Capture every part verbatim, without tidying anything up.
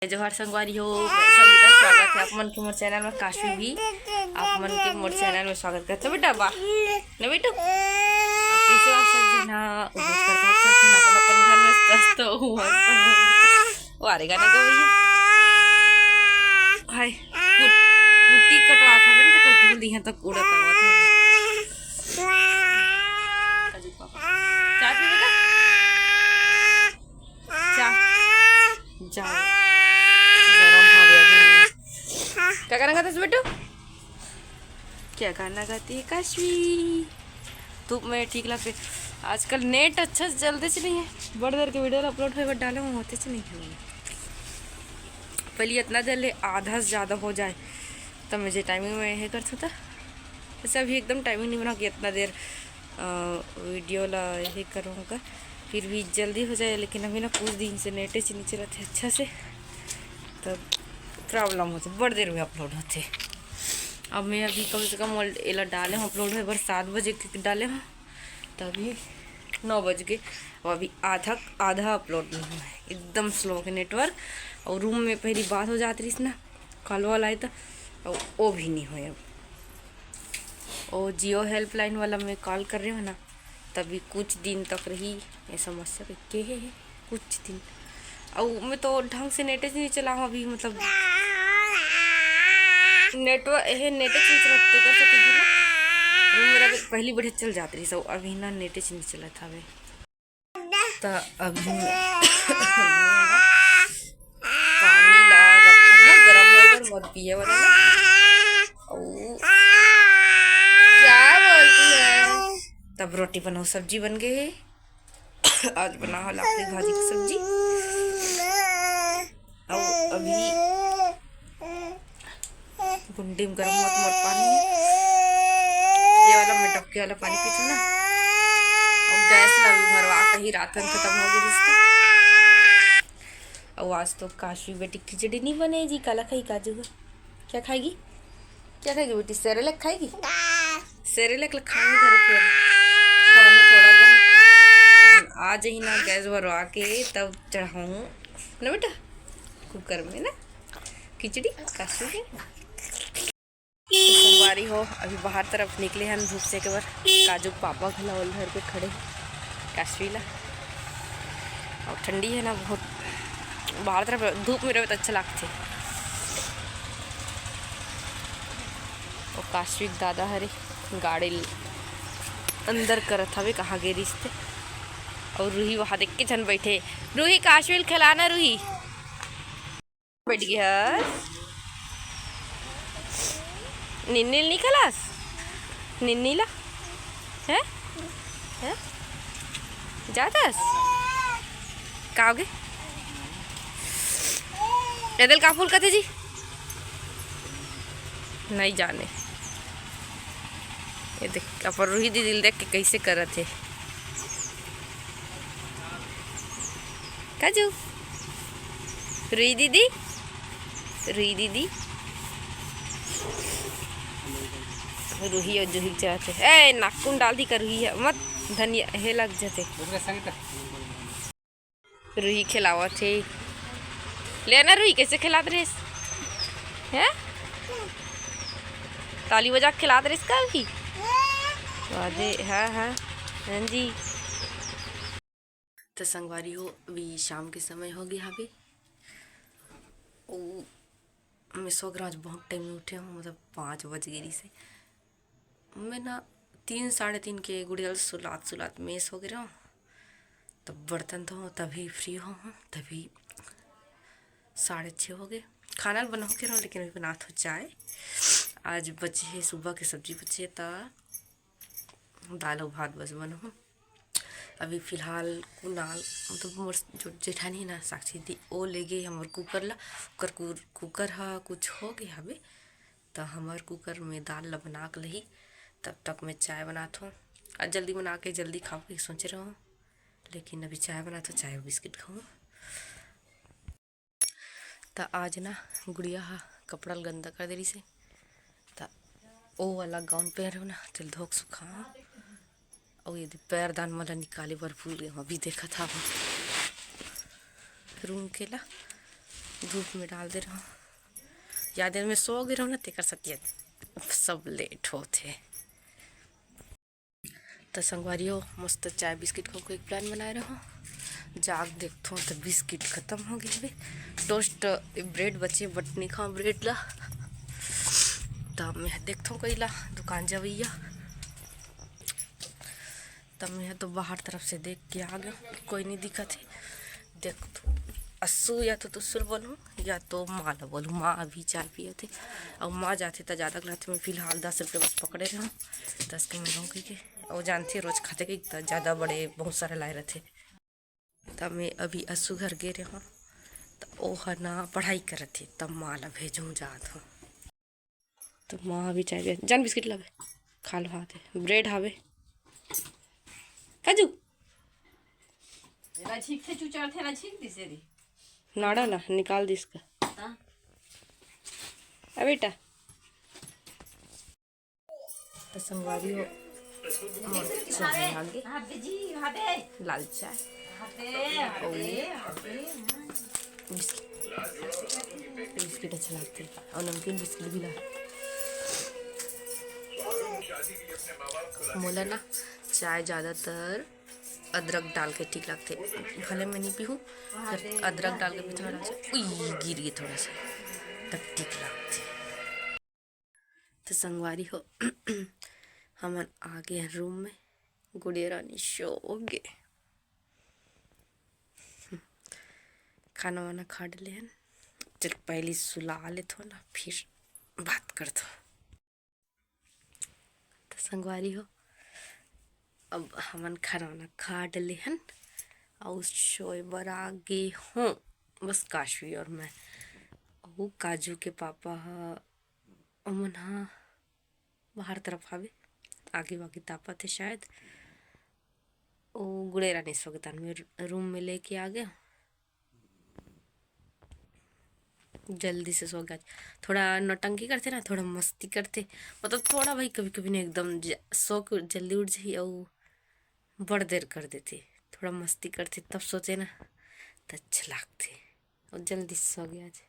जोहार संगवारी हो, मैं संगीता, स्वागत है आप मन के मोर चैनल में। काशवी भी आप मन के मोर चैनल में स्वागत करथे बेटा। बा न बेटू, आप कैसे हो सब झन? हाँ, उम्मीद करता हूँ सब झन अपन अपन घर में स्वस्थ हो, मस्त हो। वारे गाना गवैया, हाय, कुट-, कुट्टी कटवा था बेटा, तो धूल दिया तक उड़त आवत है। चाय पी बेटा? जा, जा। गरम हो गया अभी। क्या गाना गाता है बेटू? क्या गाना गाती है काशवी? धूप में ठीक लगते। आजकल नेट अच्छा से चलते से नहीं है। बड़ देर के वीडियो ला अपलोड होए बर डाले हूँ, होते से नहीं है। पहले इतना देर ले आधा से ज़्यादा हो जाए, तब मुझे टाइमिंग में ये करता था। वैसे अभी एकदम टाइमिंग नहीं बना कि इतना देर, अ, वीडियो ला ये करूँगा, फिर भी जल्दी हो जाए। लेकिन अभी ना कुछ दिन से नेटे से नहीं चलत है अच्छा से, तब प्रॉब्लम होते, बड़ देर में अपलोड होते। अब मैं अभी कम से कम ओल-, एला डाले हूँ, अपलोड होए बर सात बजे के डाले हूँ, तभी नौ बज गए। अब अभी आधा, आधा अपलोड नहीं हुआ है, एकदम स्लो के नेटवर्क। और रूम में पहली बात हो जात रहीस ना, कॉल वाला आए तो, और वो भी नहीं हुए। अब वो जियो हेल्पलाइन वाला में कॉल कर रहे हो ना, तभी कुछ दिन तक रही ये समस्या। के, के है कुछ दिन, और मैं तो ढंग से नेटे नहीं चला हूँ अभी, मतलब नेटवर्क, ये नेटे नहीं चलत, तेकर सेती भी ना रूम मेरा पहली बढ़िया चल जात रहीस, अभी ना नेटे नहीं चलत हवे। त अभी मैं पानी ला रखूँ ना गरम होए बर मोर पिए वाला ला। अउ क्या बोलती है? तब रोटी बनाओ, सब्जी बन गई है। आज बना हो लापरी भाजी की सब्जी। अउ अभी गुंडी में गरम मत मोर पानी। ये वाला मैं डबके वाला पानी पीथों ना। अउ गैस ला भी भरवा के ही रात में खत्म हो गई रिश्ता। अउ आज तो काशवी बेटी खिचड़ी नहीं बने जी, काला खाई काजू का। क्या खाएगी? क्या खाएगी बेटी? सेरेलैक खाएगी? सेरेलैक ला खाने धरो फिर। खाऊंगी थोड़ा बहुत। आ जाही ना गैस भरवा के तब चढ़ाऊँ ना बेटा कुकर में ना खिचड़ी काशवी के। तो संगवारी हो, अभी बाहर तरफ निकले हन धूप सेके बर। काजू पापा घला ओल धर के खड़े काशवी ला। और ठंडी है ना बहुत, बाहर तरफ धूप में रहे तो अच्छा लगथे। और काशवी के दादा हरे गाड़ी ल अंदर करत हवे, कहाँ गे रिश्ते। और रूही वहाँ देख के झन बैठे। रूही, काशवी ल खिलाना रूही। बैठ गई हस। निन्नी ल नहीं खलास? निन्नी ला? हैं? हैं? जातस? का होगे? एदे ल का फूल कथे जी? नहीं जाने। ये देख, अपन रूही दीदी ल देख के कैसे करत हे। काजू, रूही दीदी, रूही दीदी, रूही और जूही चाहते। ए, नाखून डाल दी का रूही है, मत धनिया, हे लग जाते। रूही खिलावत हे। ले ना रूही, कैसे खिलात रहिस? हैं? ताली बजा के खिलात रहिस का अभी? अरे, हाँ, हाँ। हाँ जी। तो संगवारी हो, अभी शाम के समय हो गया हवे। ओ, मैं सो गया आज, बहुत टाइम में उठे हूँ, मतलब पाँच बज गए से। मैं ना तीन, साढ़े तीन के गुड़िया ल सुलात सुलात मैं सो गया हूँ। तब बर्तन धो, तभी फ्री हो हूँ, तभी साढ़े छः हो गए। खाना ल बनाओ के रहो, लेकिन अभी बनात हो चाय। आज बचे है, सुबह के सब्जी बचे, त दाल अउ भात बस बनाहूँ। अभी फिलहाल कुनाल, मतलब मोर जो जेठानी है ना साक्षी दी, वो ले गई हमार कुकर ला। ओकर कु-, कुकर हा कुछ हो गया हवे, त हमार कुकर में दाल ला बना के लही। तब तक मैं चाय बनात हूँ। आज जल्दी बना के जल्दी खाओ के सोच रहा हूँ, लेकिन अभी चाय बनात हूँ, चाय अउ बिस्किट खाऊँ। त आज ना गुड़िया हा कपड़ा ल गंदा कर दे रहिस हे, त ओ वाला गाउन पहन रहे हो ना, तेल धोक सुखा। अउ ये दे पैरदान मन ला निकाले बर भूल गए, अभी देखत हव रूम के ला। धूप में डाल दे रहा। याद में सो गे रहो ना, तेकर सतिया सब लेट होथे। त संगवारी हो, मस्त चाय बिस्किट खाओ के एक प्लान बनाए रहो। जाग देखथो त बिस्किट खत्म हो गए हवे। टोस्ट ब्रेड बचे, बट नहीं खाओ ब्रेड ला। त मैं देखथो कोई ला दुकान जवैया। त मैं तो बाहर तरफ से देख के आ गया, कोई नहीं दिखत हे। देखथो, असु या तो तुसुर बोलूँ या तो माँ ला बोलूँ। माँ अभी चाय पियत हे, अउ माँ जाथे त ज़्यादा कलाथे। मैं फिलहाल दस रुपये बस पकड़े रहूँ, दस के मिलूँ कहिके। अउ जानथे रोज खाथे कहिके, त ज़्यादा बड़े बहुत सारा लाए रहथे। त मैं अभी असु घर गे रहूँ, त ओह ना पढ़ाई करत हे, त माँ ला भेजूँ जात हूँ। त माँ अभी चाय पिया, जान बिस्किट लावे, खा लो हाथ है, ब्रेड हावे, काजू। एला छींकथे, चुचरथे, एला छींक दिसे रे। नाड़ा ला निकाल दिस का। हाँ। आ बेटा। त संगवारी हो, मोर चाय आगे। हाथे जी, हाथे। लाल चाय। हाथे, हाथे, हाथे। बिस्किट, बिस्किट अच्छा लागथे, अउ नमकीन बिस्किट भी ला। मोला ना चाय ज़्यादातर अदरक डाल के ठीक लागथे, भले मैं नहीं पीहूँ, पर अदरक डाल के पीथों, थोड़ा सा, उई, गिर गे थोड़ा सा, तब ठीक लागथे। त संगवारी हो, हमन आ गे हन रूम में, गुड़िया रानी सो गे। खाना वाना खा डले हन। चल, पहली सुला लेथो ना, फिर बात करथो। त संगवारी हो, अब हमन खाना वाना खा डले हन, अउ सोए बर आ गे हों, बस काशवी और मैं। अउ काजू के पापा ह, ओमन ह बाहर तरफ हावे, आगी वागी तापत हे शायद। ओ गुड़ेरा नहीं सो गे, त मैं रू-, रूम में लेके आ गया, जल्दी से सो गया। थोड़ा नौटंकी करथे ना, थोड़ा मस्ती करथे, मतलब थोड़ा भाई कभी कभी ना एकदम ज-, सो के जल्दी उठ जाही, अउ बड़ देर कर देथे, थोड़ा मस्ती करथे तब सोचे ना, त अच्छा लागथे। अउ जल्दी से सो गया आज।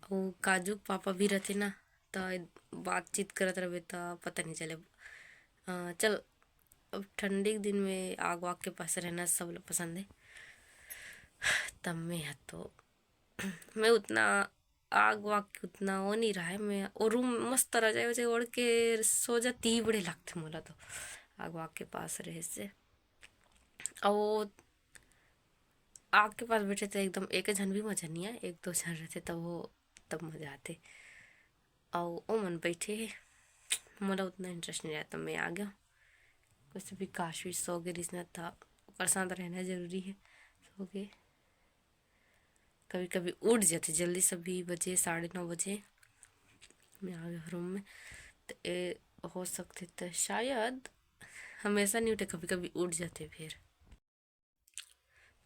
अउ काजू के पापा भी रहथे ना, त बातचीत करत रहबे त पता नहीं चले। अ, चल, अब ठंडी के दिन में आग वाग के पास रहना सब लोग पसंद है। तब मैं ह तो, मैं उतना आग वाग के उतना वो नहीं रहा है। मैं वो रूम मस्त रजाई वजाई ओढ़ के सो जाती ही बड़े लगते मोला तो, आग वाग के पास रहे से। अउ आग के पास बैठे तो एकदम एक झन भी मजा नहीं आए, एक दो झन रहते तब वो, तब मजा आते। अउ ओमन बैठे हे, मोला उतना इंटरेस्ट नहीं रहता, मैं आ गया। वैसे भी काशवी सो गे रिस ना, त ओकर साथ रहना जरूरी है। सो गे, कभी कभी उठ जाते जल्दी, सभी बजे, साढ़े नौ बजे मैं आ गया रूम में। तो ए हो सकते, तो शायद हमेशा नहीं उठे, कभी कभी उठ जाते फिर।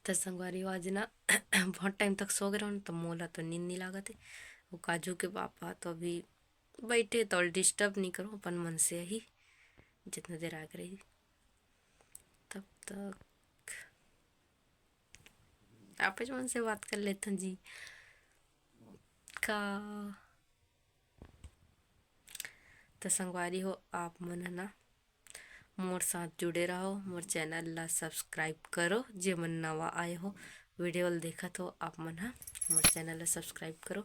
त संगवारी हो, आज ना बहुत टाइम तक सो गए रहो ना, तो मोला तो नींद नहीं लागत है। वो काजू के पापा तो अभी बैठे, तो डिस्टर्ब नहीं करो, अपन मन से ही जितना देर आगे रही तब तक आप मन से बात कर लेते हैं जी। का त संगवारी हो, आप मन ह ना मोर साथ जुड़े रहो, मोर चैनल ला सब्सक्राइब करो। जे मन नवा आए हो, वीडियो ल देखत हो, आप मन ह मोर चैनल ला सब्सक्राइब करो।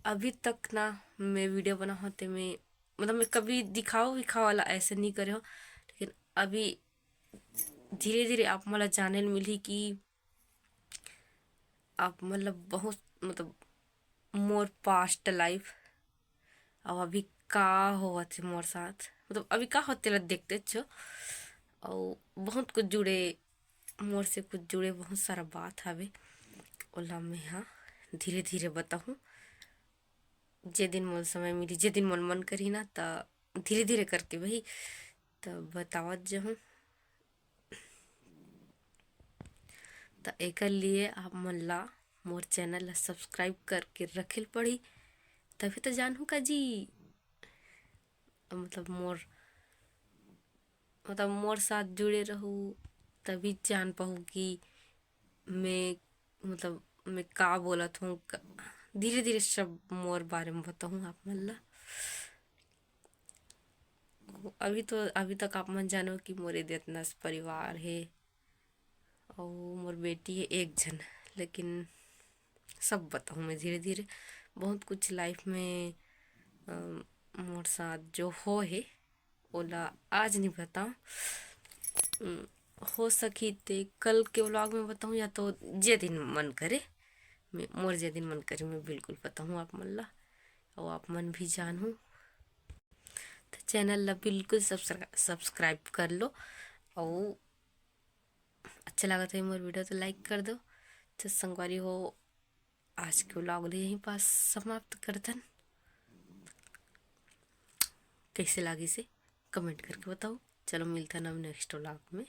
अभी तक ना मैं वीडियो बना होते मैं, मतलब मैं कभी दिखाओ विखाओ वाला ऐसे नहीं करे हो, लेकिन अभी धीरे धीरे आप मन ला जाने ल मिलही कि आप मतलब बहुत, मतलब मोर पास्ट लाइफ, अउ अभी का होवत हे मोर साथ, मतलब अभी का होथे तेला देखते छो। अउ बहुत कुछ जुड़े, मोर से कुछ जुड़े बहुत सारा बात हवे, ओला मैं हा धीरे धीरे बताहूँ। जे दिन मोला समय मिली, जे दिन मोला मन करही ना, त धीरे धीरे करके वही त बतावत जहूँ। त एकर लिए आप मन ला मोर चैनल ला सब्सक्राइब करके रखे ल पड़ी, तभी तो जानहू का जी। मतलब मोर, मतलब मोर साथ जुड़े रहू, तभी जान पाहू कि मैं, मतलब, मैं का बोलत हूँ, धीरे धीरे सब मोर बारे में बताऊँ आप मन ला। अभी तो, अभी तक आप मन जानो कि मोर एदे अतना से परिवार हे, अउ मोर बेटी हे एक झन, लेकिन सब बताऊँ मैं धीरे धीरे। बहुत कुछ लाइफ में, अ, मोर साथ जो हो हे, ओला आज नहीं बताऊँ। उम, हो सकी ते कल के व्लॉग में बताऊँ, या तो जे दिन मन करे, मैं, मोर जे दिन मन करे, मैं बिल्कुल बताऊँ आप मन ला, अउ आप मन भी जानहू। तो चैनल ला बिल्कुल सब्सक्रा-, सब्सक्राइब कर लो, अउ अच्छा लागत हे मोर वीडियो तो लाइक कर दो। तो संगवारी हो, आज के व्लॉग ले यहीं पास समाप्त करथन। कैसे लागिस हे कमेंट करके बताओ। चलो, मिलथन अब नेक्स्ट व्लॉग में।